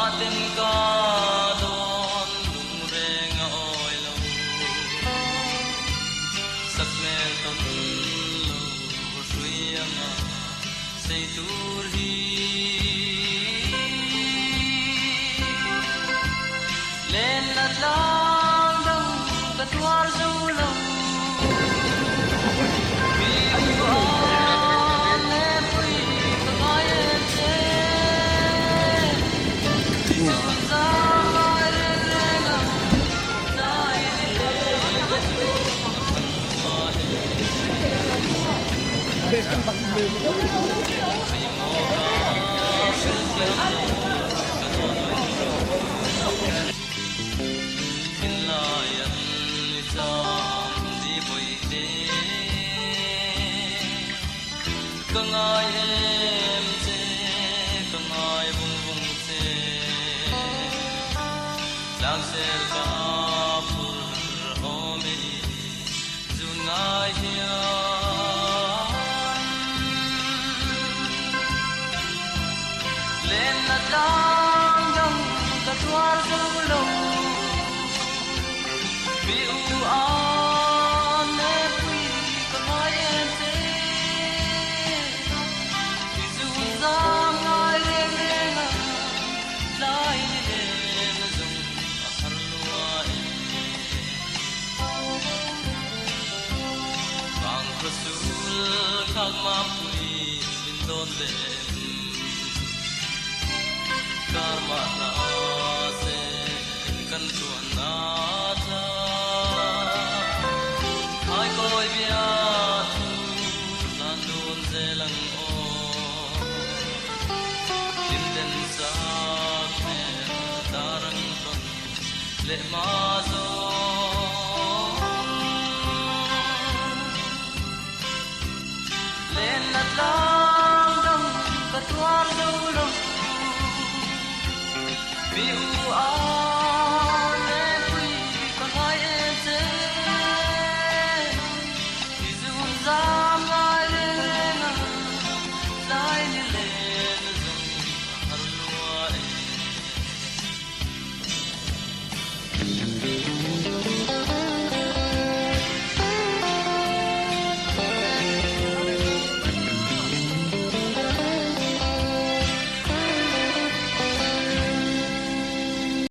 Mahten ka dawn lungreng a awi lo. Sakhmel tawn lo hrui anga sei tur hi. Len la tlang dang ka tuar zo lo. Mi u an le pui ka ngai em che. I zun zam ngai reng reng ang tlai ni len ka chu a khan lua e. Hei maw ka hril thiam lo ka dawn lo. Thinlai an ni chang di bawihte. Ka ngai em che, ka ngai vung vung che. Tlangsel ka phur awm e i zun ngai hian. Lenna tlang dang ka tuar zo lo. Mi u an le pui ka ngai em che. I zun zam ngai reng reng a, tlai ni len zung a har lua e. Vang khaw sul khak mam pui min dawn lem. Karma hna se kan tuan na tla. Khai kawi bia thu hlan dun zel ang aw. Hlim ten sak hmel dar ang tawn leh ma zo.